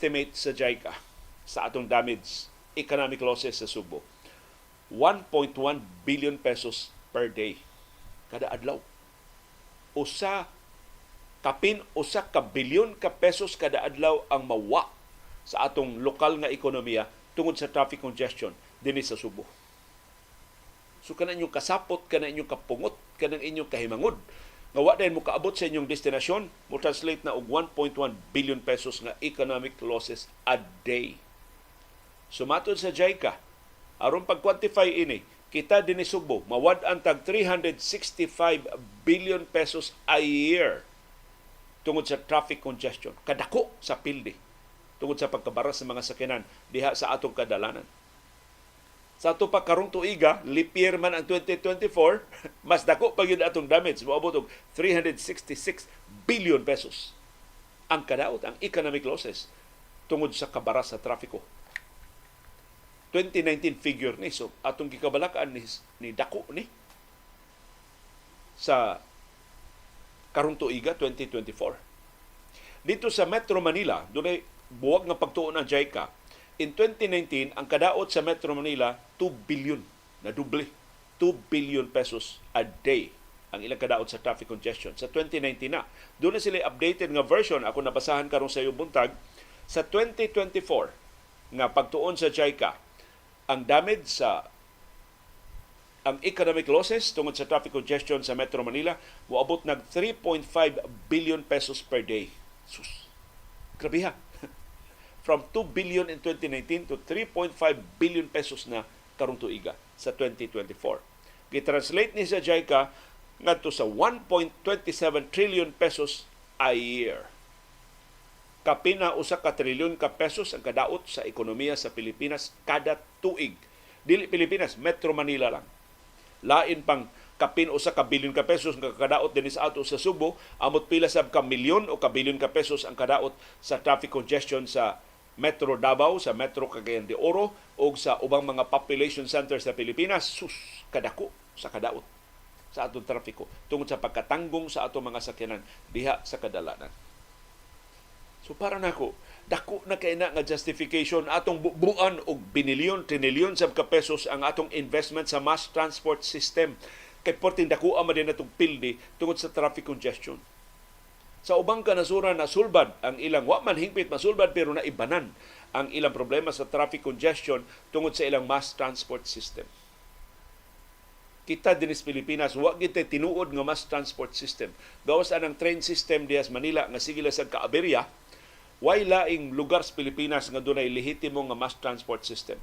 estimate sa JICA sa atong damage, economic losses sa Sugbo, 1.1 billion pesos per day, kada adlaw. Usa kapin 1 ka bilyon ka pesos kada adlaw ang mawa sa atong lokal nga ekonomiya tungod sa traffic congestion dinhi sa Sugbo. So kanang inyong kasapot, kanang inyong kapungot, kanang inyong kahimangod nga wa dayon mo kaabot sa inyong destinasyon, mo translate na og 1.1 billion pesos nga economic losses a day. So matod sa JICA, aron pag-quantify ini, kita dinhi Sugbo mawad-an tag 365 billion pesos a year tungod sa traffic congestion. Kadako sa pildi tungod sa pagkabaras sa mga sakyanan diha sa atong kadalanan. Sa ato pa karong tuiga, leap year man ang 2024, mas dako pa gyud atong damage, moabot og 366 billion pesos ang kadaot, ang economic losses tungod sa kabaras sa trafiko. 2019 figure ni, so atong gikabalakaan ni dako ni sa karong tuiga, 2024. Dito sa Metro Manila, dunay buwag nga pagtuon ang JICA. In 2019, ang kadaot sa Metro Manila, 2 billion, na doble. 2 billion pesos a day ang ilang kadaot sa traffic congestion. Sa 2019 na. Duna sila updated nga version, ako nabasahan karon sa buntag, sa 2024 nga pagtuon sa JICA, ang damage sa ang economic losses tungod sa traffic congestion sa Metro Manila moabot nag 3.5 billion pesos per day. Sus. Grabe ha. From 2 billion in 2019 to 3.5 billion pesos na karong tuiga sa 2024. Gi-translate ni sa JICA ngadto sa 1.27 trillion pesos a year. Kapina 1 ka trilyon ka pesos ang kadaot sa ekonomiya sa Pilipinas kada tuig. Dili Pilipinas, Metro Manila lang. Lain pang kapin 1 ka bilyon ka pesos nga kadaot dinhi sa ato sa Sugbo, amot pila sab ka milyon o ka bilyon ka pesos ang kadaot sa traffic congestion sa Metro Davao, sa Metro Cagayan de Oro o sa ubang mga population centers sa Pilipinas. Sus, kadako sa kadaot sa atong trapiko tungod sa pagkatanggong sa atong mga sakyanan diha sa kadalanan. So para nako, dako na kay na nga justification atong bubuan og binilyon, trinilyon sab ka pesos ang atong investment sa mass transport system kay porting dako man din atong pildi tungod sa traffic congestion. Sa ubang kanasuran, nasulbad ang ilang, wa man hingpit masulbad pero naibanan ang ilang problema sa traffic congestion tungod sa ilang mass transport system. Kita dinhi sa Pilipinas, wa gyud tinuod nga mass transport system. Gawas anang train system diha sa Manila nga sige lang sa kaaberya, way laing lugar sa Pilipinas nga dunay lehitimo nga mass transport system.